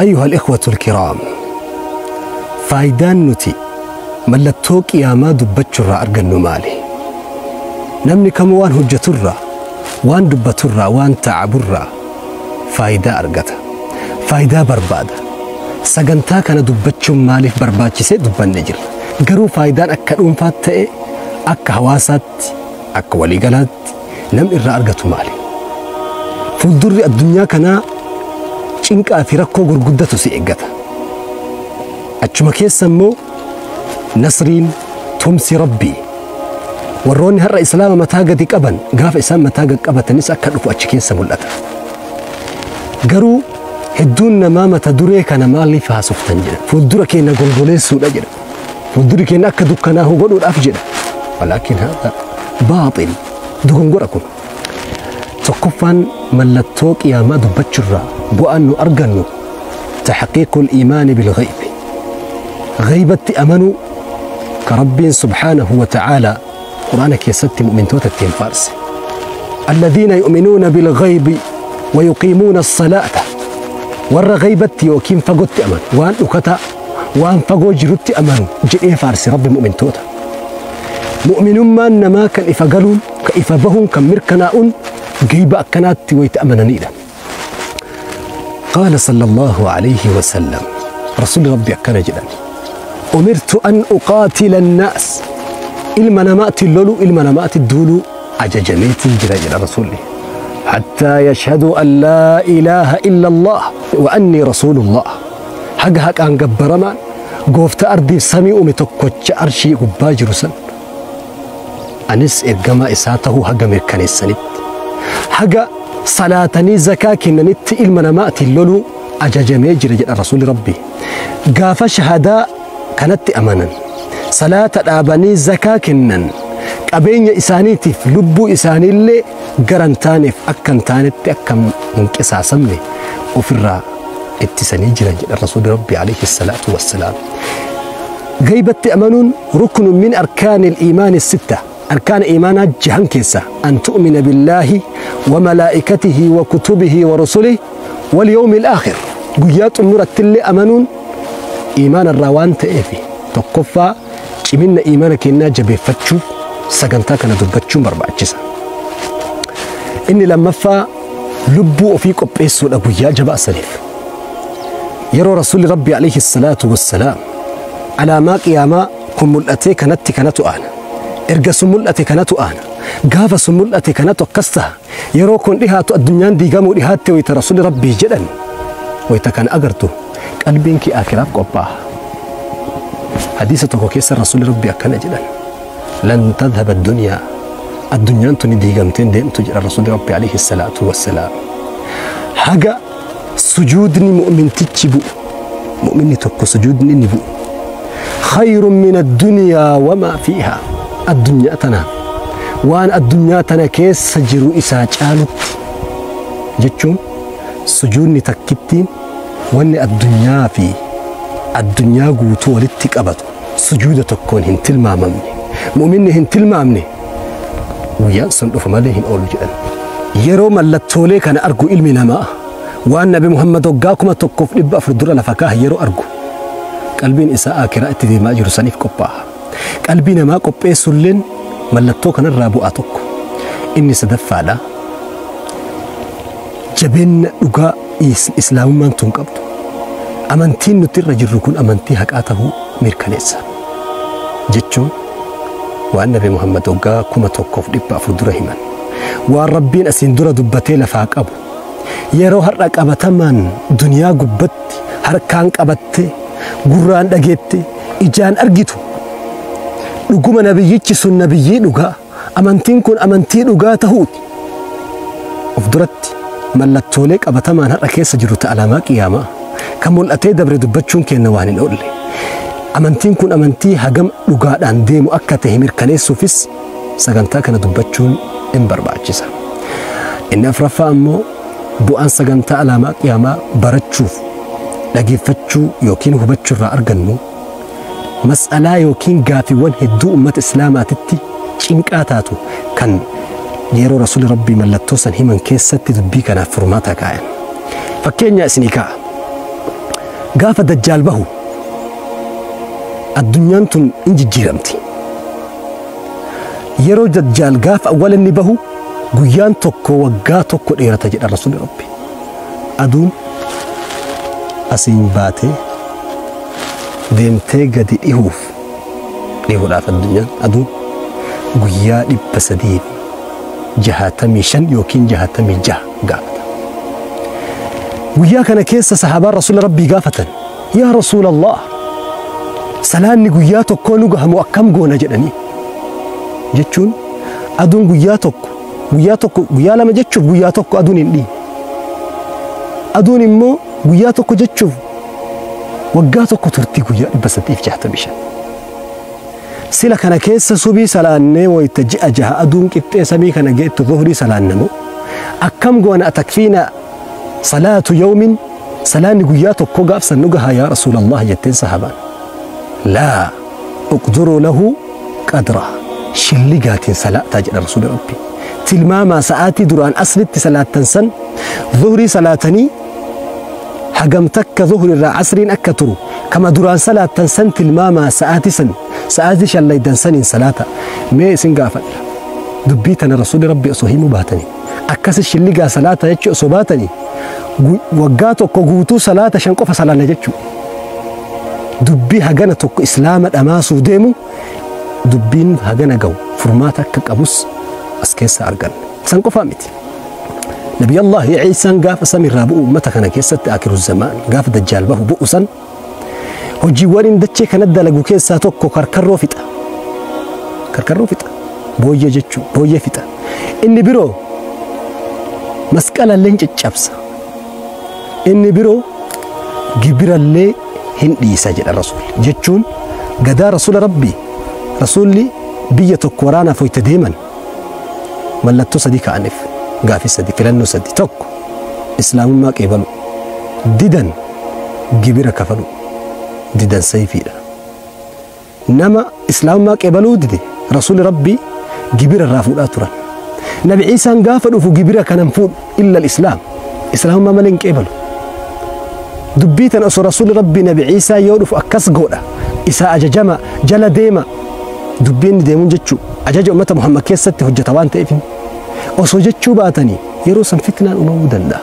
أيها الإخوة الكرام، faayidaan nuti mallattoo qiyaamaa dubbachuurraa argannu maali? Namni kamuu waan hojjeturraa, waan dubbaturraa, waan ta'aburraa faayidaa argata. Faayidaa barbaada. Sagantaa kana dubbachuun maaliif barbaachisee dubbanne jirra. Garuu faayidaan akka dhuunfaatti ta'e, akka hawaasaatti, akka waliigalaatti namni irraa argatu maali? Fuuldurri addunyaa kanaa cinqaa fi rakkoo gurguddatu si eeggata. Achuma keessa immoo nasriin tumsi Rabbii warroonni har'a Islaama mataa gadi qaban gaafa isaan mataa gad qabatanis akka dhufu achi keessa mul'ata. Garuu hedduun namaa mata duree kana maaliif haasoftan jedha. Fuuldura keenya golgoleessuudha jedha. Fuuldurri keenya akka dukkanaa'u godhuudhaaf jedha. ولكن هذا باطل, dogongora kun. Tokkoffaan, mallattoo qiyaamaa dubbachuurraa bu'aan nu argannu تحقيق الإيمان بالغيب, ghaybatti amanuu ka Rabbiin سبحانه وتعالى quraana keessatti mu'mintoota ittiin faarse. الذين يؤمنون بالغيب ويقيمون الصلاة, warra ghaybatti yookiin fagootti amanu, waan dhukataa, waan fagoo jirutti amanu jedhee faarse Rabbi mu'mintoota. Mu'minummaan namaa kan ifa galuun, kan ifa bahuun, kan mirkanaa'uun gayba akkanaatti wayita amananiidha. قال صلى الله عليه وسلم, رسول ربي akkana jedhan: أمرت أن أقاتل الناس, ilma namaatti lolu, ilma namaatti duulu ajajameetiin jira jedha rasuulli, حتى يشهدوا أن لا إله إلا الله وأني رسول الله, haga haqaan gabbaramaan gooftaa ardiif samii uume tokkocha arshii gubbaa jiru san, anis ergamaa isaa tahuu haga mirkaneessanitti, haga salaatanii zakaa kennanitti ilma namaatiin loluu ajajamee jira jedha rasuulli Rabbii. Gaafa shahadaa kanatti amanan, salaata dhaabanii zakaa kennan, qabeenya isaaniitiif lubbuu isaaniillee gara hin taaneef akka hin taanetti akka hin qisaasamne ofirraa ittisanii jiran jedha rasuulli Rabbii عليه الصلاة والسلام. Gaybatti amanuun ركن من أركان الإيمان الستة, arkaana iimaanaa jahan keessa, أن تؤمن بالله وملائكته وكتبه ورسله واليوم الآخر, guyyaa xumurattillee amanuun iimaana irraa waan ta'eef, tokkoffaa cimina iimaana keenyaa jabeeffachuuf sagantaa kana dubbachuun barbaachisa. Inni lammaffaa lubbuu ofii qopheessuudha guyyaa jabaa saniif. Yeroo rasuulli Rabbi عليه الصلاة والسلام alaamaa qiyaamaa kun mul'atee kanatti kanatu aana. Erga sun mul'ate kanatu aana. Gaafa sun mul'ate kanatu akkas ta'a. Yeroo kun dhihaatu addunyaan diigamuu dhihaatte wayita rasuulli Rabbii jedhan, wayita kana agartu qalbiin kee akiraaf qophaa'a. Hadiisa tokko keessa rasuulli Rabbii akkana jedhan: لن تذهب الدنيا, addunyaan tuni diigamteen deemtu jedha rasuulli Rabbii عليه الصلاة والسلام. Haga sujuudni mu'mintichi bu'u, mu'minni tokko sujuudni inni bu'u, خير من الدنيا وما فيها, addunyaa tanaaf waan addunyaa tana keessa jiru isaa caalutti jechuun, sujuudni takkittiin wanni addunyaa fi addunyaa guutuu walitti qabatu sujuuda tokkoon hin tilmaamamne, mu'minni hin tilmaamne, guyyaan sun dhufu malee hin oolu jedhan. Yeroo mallattoolee kana argu ilmi namaa, waan Nabi Muhammad waggaa 1400 dura lafa kaaha yeroo argu, qalbiin isaa akiraa itti deemaa jiru saniif qophaa'a. Qalbii namaa qopheessulleen mallattoo kanarraa bu'aa tokko. Inni sadaffaadha. Jabeenya dhugaa islaamummaan tun qabdu. Amantiin nuti irra jirru kun amantii haqaa ta'uu mirkaneessa. Jechuun waan Nabi Muhammad waggaa 1400 dura himan. Waan Rabbiin asiin dura dubbatee lafaa qabu. Yeroo har'a qabatamaan duniyaa gubbatti harkaan qabattee, gurraan dhageette, ijaan argitu, dhuguma nabiyyichi sun nabiyyii dhugaa, amantiin kun amantii dhugaa tahuuti. Of duratti mallattoolee qabatamaan har'a keessa jiru ta alaamaa qiyaamaa kan mul'atee dabre dubbachuun keenya waan hin oolle. Amantiin kun amantii hagam dhugaadhaan deemu akka ta'e mirkaneessuufis sagantaa kana dubbachuun hin barbaachisa. Inni afuraffaa ammoo bu'aan sagantaa alaamaa qiyaamaa barachuuf, dhageeffachuu yookiin hubachuu irraa argannu, mas'alaa yookiin gaafiiwwan hedduu ummata islaamaatitti cinqaa taatu kan yeroo rasuulli Rabbii mallattoo san himan keessatti dubbii kanaaf furmaata kaayan. Fakkeenya isinii kaa'a. Gaafa dajjaal bahu addunyaan tun in jijjiiramti. Yeroo dajjaal gaafa awwala inni bahu guyyaan tokko waggaa tokko dheerata jedha Rasuulli Rabbi. Aduun asiin baatee deemtee gadi dhihuudhaaf addunyaan aduun guyyaa 365 yookiin 66 gaafata. Guyyaa kana keessa sahaabaan Rasuula Rabbii gaafatan, yaa Rasuulallah, salaanni guyyaa tokkoo nu gahamu akkam goona jedhanii. Jechuun aduun guyyaa tokko guyyaa tokko guyyaa lama jechuuf guyyaa tokko aduun hin dhiine. Aduun immoo guyyaa tokko jechuuf waggaa tokko turtii guyyaa 365. Sila kana keessa subii salaannee wayita ji'a jaha aduun qixxee samii kana geettu zuhrii salaannamu akkam goona atakfiina salaatu yawmin salaanni guyyaa tokko gaafsan nu gaha yaa Rasuulallah jetteen sahaabaan. Laa uqduruu lahu qadra shilligaatiin salaataa jedha Rasuulli Rabbi. Tilmaamaa sa'aatii duraan aslitti salaattan san zuhrii salaatanii hagam takka zuhri irraa asriin akka turu kama duraan salaattan san tilmaamaa sa'aatii san sa'aatii shallaydan saniin salaata. Mee isin gaafadha, dubbii tana Rasuulli Rabbi osoo himuu baatanii akkasi shilligaa salaata jechuu osoo baatanii waggaa tokko guutuu salaata 5 qofa salaanna jechuu. Dubbii hagana tokko islaama dhamaasuu deemu dubbiin hagana ga'u furmaata akka qabus as keessa arganna. San qofaa miti. Nabiyallaahi Ciisaan gaafa samiirraa bu'u uummata kana keessatti akiru zamaan gaafa dajjaal bahu bu'u san hojiiwwan inni dachee kana dalagu keessaa tokko karkarroo fixa. Karkarroo fixa. Booyyee jechuu booyyee fixa. Inni biroo masqalallee caccabsa. Inni biroo gibirallee hin dhiisa jedha Rasuulli. Jechuun gadaa Rasuula Rabbii Rasuulli biyya tokko waraanaaf hoyte deeman mallattoo 3 ka'aniif gaafii 3 filannoo 3. Tokko islaamummaa qeebalu, didan gibira kafalu, didan sayfiidha. Nama islaamummaa qeebaluu dide Rasuulli Rabbii gibira irraa fuudhaa turan. Nabi Ciisaan gaafa dhufu gibira kanan fuudhu illa al-islaam, islaamummaa malee hin qeebalu. Dubbii tan osoo Rasuulli Rabbii Nabi Ciisaa yoo dhufu akkas godha, isaa ajajama jala deema dubbiin inni deemuun jechuu ajaja uummata Muhammad keessatti hojjeta waan ta'eef osoo jechuu baatanii yeroo san fitnaan uumamuu danda'a.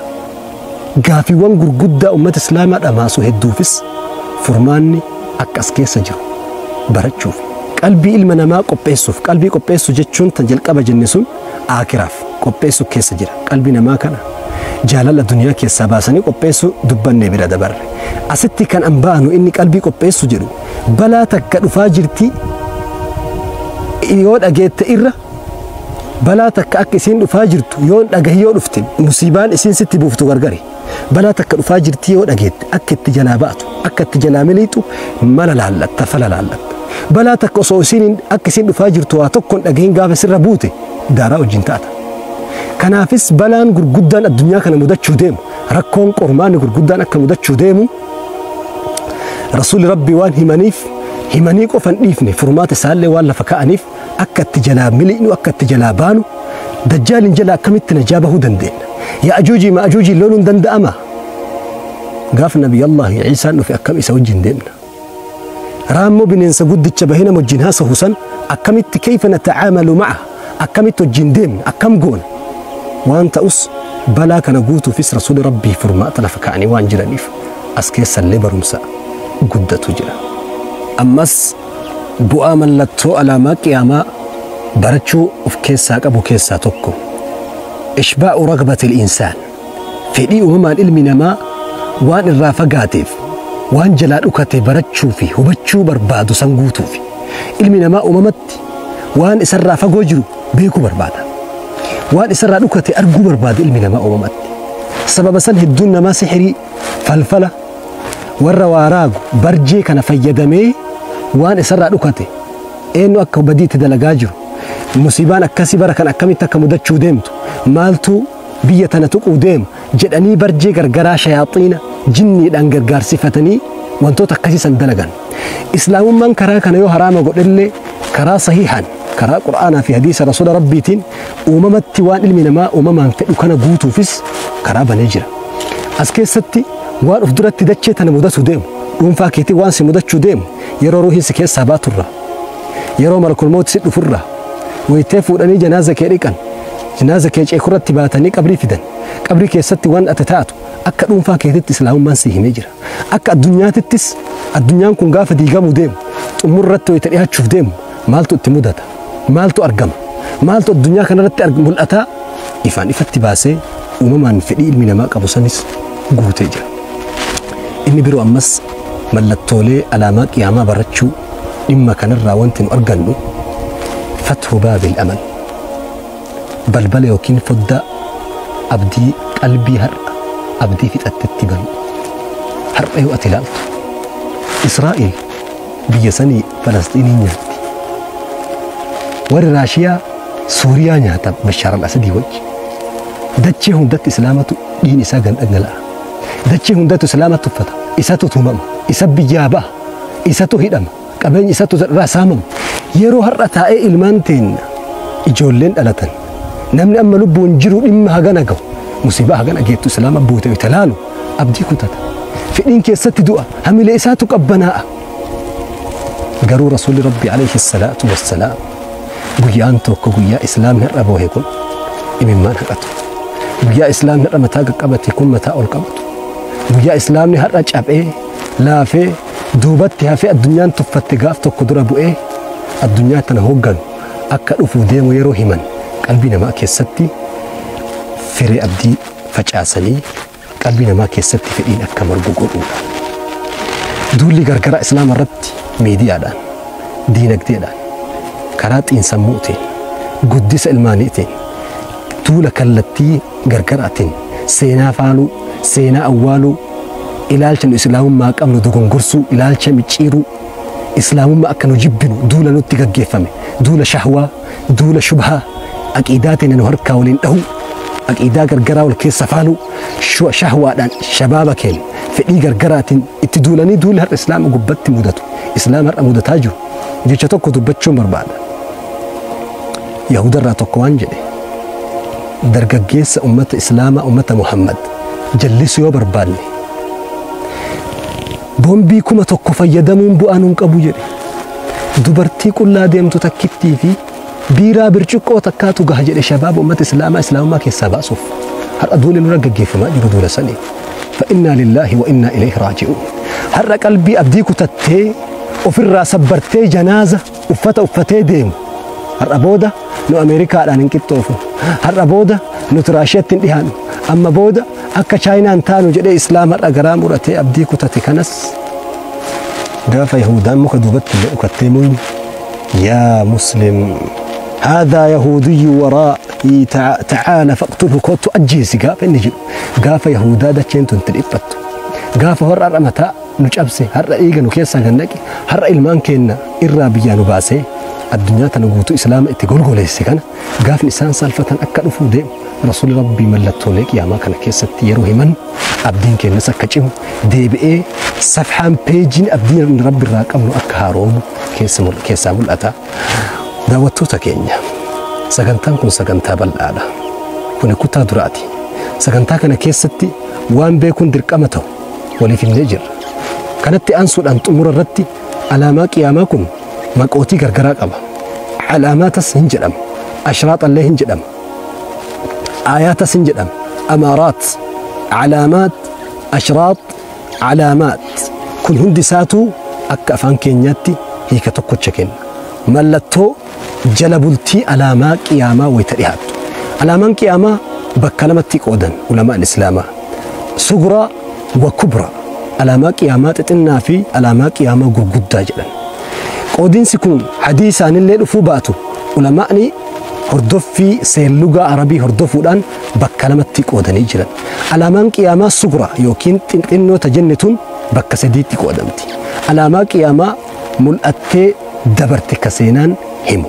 Gaafiiwwan gurguddaa uummata islaamaa dhamaasu hedduufis furmaanni akka as keessa jiru barachuuf qalbii ilma namaa qopheessuuf. Qalbii qopheessu jechuun tan jalqaba jenne sun aakiraaf qopheessu keessa jira. Qalbii namaa kana jaalala duniyaa keessaa baasanii qopheessu dubbannee bira dabarre. Asitti kan an baanu inni qalbii qopheessu jedhu balaa takka dhufaa jirti yoo dhageette irra balaa takka akka isiin dhufaa jirtu yoo dhagahi yoo dhufte musiibaan isiin sitti buuftu gargari. Balaa takka dhufaa jirti yoo dhageette akka itti jalaa ba'atu akka itti jalaa miliixu mala laallatta fala laallatta. Balaa takka osoo isiin akka isiin dhufaa jirtu waa tokkoon dhagahin gaafa sirra buute daaraa wajjin taata. Kanaafis balaan gurguddaan addunyaa kana mudachuu deemu rakkoon qormaanni gurguddaan akka mudachuu deemu Rasuulli Rabbi waan himaniif himanii qofan dhiifne furmaata isaallee waan lafa ka'aniif akka itti jalaa mili'nu akka itti jalaa baanu dajjaalin jalaa akkamitti najaa bahuu dandeenya. Ya'ajuujii ma'ajuujii loluun danda'ama. Gaafa Nabiyallaahi Ciisaan dhufe akkam isa wajjin deemna. Raammoo bineensa guddicha bahee nama wajjin haasahu san akkamitti kayfa natacaamalu ma'a akkamitti wajjin deemna akkam goona. Waan ta'us balaa kana guutuufis Rasuulli Rabbii furmaata lafa ka'anii waan jiraniif as keessallee barumsa guddatu jira. Ammas bu'aa mallattoo alaamaa qiyaamaa barachuu of keessaa qabu keessaa tokko ishbaa'u ragbatil insaan fedhii uumamaan ilmi namaa waan irraa fagaateef waan jalaa dhukate barachuu fi hubachuu barbaadu san guutuufi ilmi namaa uumamatti waan isarraa fagoo jiru beekuu barbaada. Waan isarraa dhukate arguu barbaada ilmi namaa uumamatti. Sababa san hedduun namaa sixirii falfala warra waaraagu barjee kana fayyadamee waan isarraa dhukate eenyu akka badiitti dalagaa jiru musiibaan akkasii bara kan akkamitti akka mudachuu deemtu maaltu biyya tana tuquu deemu jedhanii barjee gargaraa shayaaxiina jinniidhaan gargaarsifatanii wantoota akkasii san dalagan. Islaamummaan karaa kana yoo haraama godhellee karaa sahiihaan karaa Qur'aanaa fi hadiisa Rasuula Rabbiitiin uumamatti waan ilmi namaa uumamaan fedhu kana guutuufis karaa banee jira. As keessatti Waan of duratti dachee tana mudatu deemu, dhuunfaa keetii waan si mudachuu deemu, yeroo ruuhiin si keessaa baaturra, yeroo malakul mawti si dhufurra, wayitee fuudhanii janaaza kee dhiqan, janaaza kee ceekurratti baatanii qabrii fidan, qabrii keessatti waan ati taatu akka dhuunfaa keetitti islaamummaan si himee jira. Akka addunyaatittis addunyaan kun gaafa diigamuu deemu, xumurratti wayita dhiyaachuuf deemu, maaltu itti mudata, maaltu argama, maaltu addunyaa kanarratti mul'ataa ifaan ifatti baasee uumamaan fedhii ilmi namaa qabu sanis guutee jira. Inni biroo ammas mallattoolee alaamaa qiyaamaa barachuu dhimma kanarraa wanti nu argannu fathu baabil amal, balbala yookiin foddaa abdii qalbii har'a abdii fixattetti banu. Har'a yoo ati ilaaltu Israa'el biyya sanii Falasxiinii nyaatti, warri Raashiyaa Suuriyaa nyaata Bashaar al-Asadii wajji. Dachee hundatti islaamatu dhiin isaa gan dhangala'a, dachee hundatti islaamatu uffata, isatu tumama, isa biyyaa ba'a, isatu hidhama, qabeenya isatu irraa saamama. Yeroo har'a taa'ee ilmaan teenna ijoolleen dhalatan, namni amma lubbuun jiru dhimma hagana gahu, musiibaa hagana geettu islaama buute itti laalu abdii kutata, fedhiin keessatti du'a, hamilee isaatu qabbanaa'a. Garuu Rasuulli Rabbi alayhi salaatu wassalaam guyyaan tokko guyyaa islaamni har'a boohe kun imimmaan haqatu, guyyaa islaamni har'a mataa qaqqabate kun mataa ol qabatu, guyyaa islaamni har'a caphee laafee duubatti hafee addunyaan tuffatte gaaf tokko dura bu'ee addunyaa tana hoogganu akka dhufuu deemu yeroo himan qalbii namaa keessatti firee abdii facaasanii qalbii namaa keessatti fedhiin akka margu godhuudha. Duulli gargaraa islaama irratti miidiyaadhaan, diinagdeedhaan, karaa xiinsammuutiin, guddisa ilmaaniitiin, duula kallattii gargaraatiin seenaa faaluu, seenaa awwaaluu, ilaalcha nu islaamummaa qabnu dogongorsuu, ilaalcha micciiruu, islaamummaa akka nu jibbinu duula nutti gaggeeffame, duula shahwaa, duula shubhaa, aqiidaatiin nu harkaa waliin dhahuu, aqiidaa gargaraa wal keessa faaluu, shahwaadhaan shabaaba keenya fedhii gargaraatiin itti duulanii duulli har'a islaama gubbatti mudatu, islaama har'a mudataa jiru. Jecha tokko dubbachuun barbaada. Yahudarraa tokko waan jedhe, dargaggeessa ummata islaamaa ummata Muhammad jallisuu yoo barbaanne boombii 1000 fayyadamuun bu'aa nuun qabu jedhe. Dubartii qullaa deemtu takkittii fi biiraa birciqqoo takkaatu gaha jedhe shabaaba ummata islaamaa islaamummaa keessaa baasuuf. Har'a duulli nurra gaggeeffamaa jiru duula sanii. Fa innaa lillaahi wa innaa ilayhi raaji'uun. Har'a qalbii abdii kutattee ofirraa sabbartee janaaza uffata uffatee deemu. Har'a booda nu Ameerikaadhaan hin qixxoofu. Har'a booda nuti Raashiyaatti hin dhiyaannu. Amma booda akka Chaayinaan taanu jedhee islaam har'a garaa muratee abdii kutate kanas gaafa Yahudaan muka duubatti illee dhukattee muuyni yaa muslim هذا يهودي ورائي تعال فاقتله كوتو أجيسي gaafa inni jedhu gaafa Yahudaa dacheen tun dhiphattu, gaafa har'a mataa nu cabse, har'a dhiiga nu keessaa gad naqe, har'a ilmaan keenya irraa biyyaa nu baasee addunyaa tana guutuu islaama itti golgoleesse kana gaafni isaan salfatan akka dhufuu deemu Rasuulli Rabbii mallattoolee qiyaamaa kana keessatti yeroo himan abdiin keenyas akka cimu deebi'ee safhaan peejiin abdiin Rabbi irraa qabnu akka haaroomu keessaa mul'ata. Daawwattoota keenya, sagantaan kun sagantaa bal'aadha. Kuni kutaa duraati. Sagantaa kana keessatti waan beekuun dirqama ta'u waliif himnee jirra. Kanatti aansuudhaan xumura irratti alaamaa qiyaamaa kun maqootii gargaraa qaba. Alaamaatas hin jedhama, ashraaxallee hin jedhama, aayaatas hin jedhama. Amaaraat, alaamaat, ashraat, alaamaat kun hundi isaatuu akka afaan keenyaatti hiika tokkocha kenna. Mallattoo jala bultii alaamaa qiyaamaa wayita dhiyaattu. Alaamaan qiyaamaa bakka lamatti qoodan ulamaan islaamaa. Suguraa wa kubraa. Alaamaa qiyaamaa xixinnaa fi alaamaa qiyaamaa gurguddaa jedhan. Qoodiinsi kun hadiisaanillee dhufuu baatu ulamaani hordoffii seellugaa arabii hordofuudhaan bakka lamatti qoodanii jiran. Alaamaan qiyaamaa suguraa yookiin xinxinnoota jenne tun bakka sadiitti qoodamti. Alaamaa qiyaamaa mul'attee dabarte ka seenaan himu,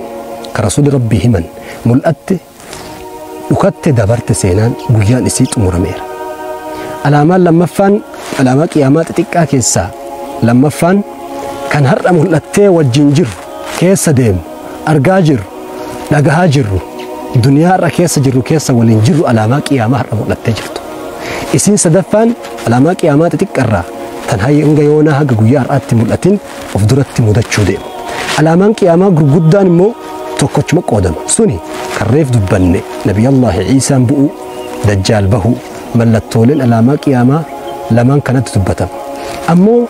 ka Rasuulli Rabbii himan mul'atte dhukatte dabarte seenaan guyyaan isii xumurameera. Alaamaan lammaffaan alaamaa qiyaamaa xixiqqaa keessaa lammaffaan kan har'a mul'attee wajjin jirru, keessa deemu, argaa jirru, dhagahaa jirru, duniyaa har'a keessa jirru keessa waliin jirru alaamaa qiyaamaa har'a mul'attee jirtu. Isiin sadaffaan alaamaa qiyaamaa xixiqqarraa tan hanga yoonaa haga guyyaa har'aatti mul'atin of duratti mudachuu deemu. Alaamaan qiyaamaa gurguddaan immoo tokkochuma qoodama. Suni kan reef dubbanne Nabiyallaahi Ciisaan bu'uu, Dajjaal bahuu, mallattooleen alaamaa qiyaamaa lamaan kanatti dubbatama. Ammoo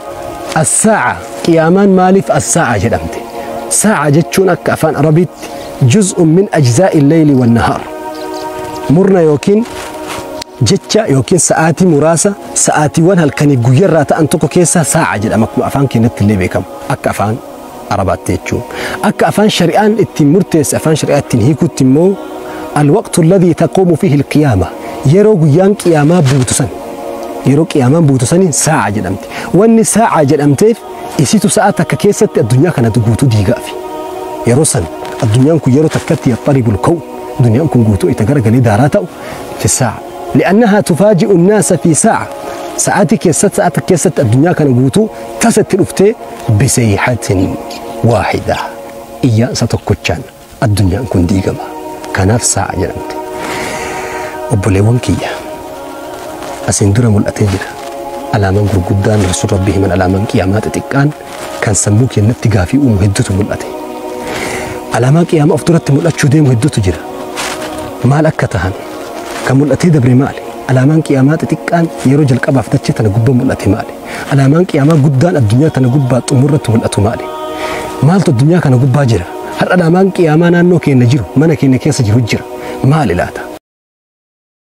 assaa'a qiyaamaan maaliif assaa'a jedhamte? Saa'a jechuun akka afaan Arabiitti juz'un min ajzaa'i leyli wan nahaar. Murna yookiin jecha yookiin sa'aatii muraasa sa'aatiiwwan halkanii guyyarraa ta'an tokko keessaa saa'a jedhama akkuma afaan keenyatti illee beekamu akka afaan Arabaatti jechuun. Akka afaan shari'aan ittiin murteesse afaan shari'aa ittiin hiikutti immoo alwaqtu alladhii taquumu fiihi alqiyaama yeroo guyyaan qiyaamaa buutu san yeroo qiyaamaan buutu saniin saa'a jedhamti. Wanni saa'a jedhamteef isitu sa'a takka keessatti addunyaa kana guutuu diigaafi. Yeroo san addunyaan kun yeroo takkatti yaxxaribul kawn addunyaan kun guutuu itti garagalee daaraa ta'u fi saa'a. لأنها تفاجئ الناس في ساعة ساعاتي كيست ساعتك كيست الدنيا كان قوتو تست الأفتي بسيحة واحدة إيا ستكوتشان الدنيا كن ديقما كان في ساعة جنمت وبوليوان كيا أسين درم الأتجر ألامان قدان رسول ربه من ألامان قيامات تكان كان سموك ينتقى في أم هدتو ملأتي ألامان قيامة أفضلت ملأتشو ديم هدتو جرا مال أكتهن kan mul'atee dabre maali? Alaamaan qiyaamaa xixiqqaan yeroo jalqabaaf dachee tana gubbaa mul'ate maali? Alaamaan qiyaamaa guddaan addunyaa tana gubbaa xumurratti mul'atu maali? Maaltu addunyaa kana gubbaa jira? Har'a alaamaan qiyaamaa naannoo keenya jiru, mana keenya keessa jiru jira. Maali laata?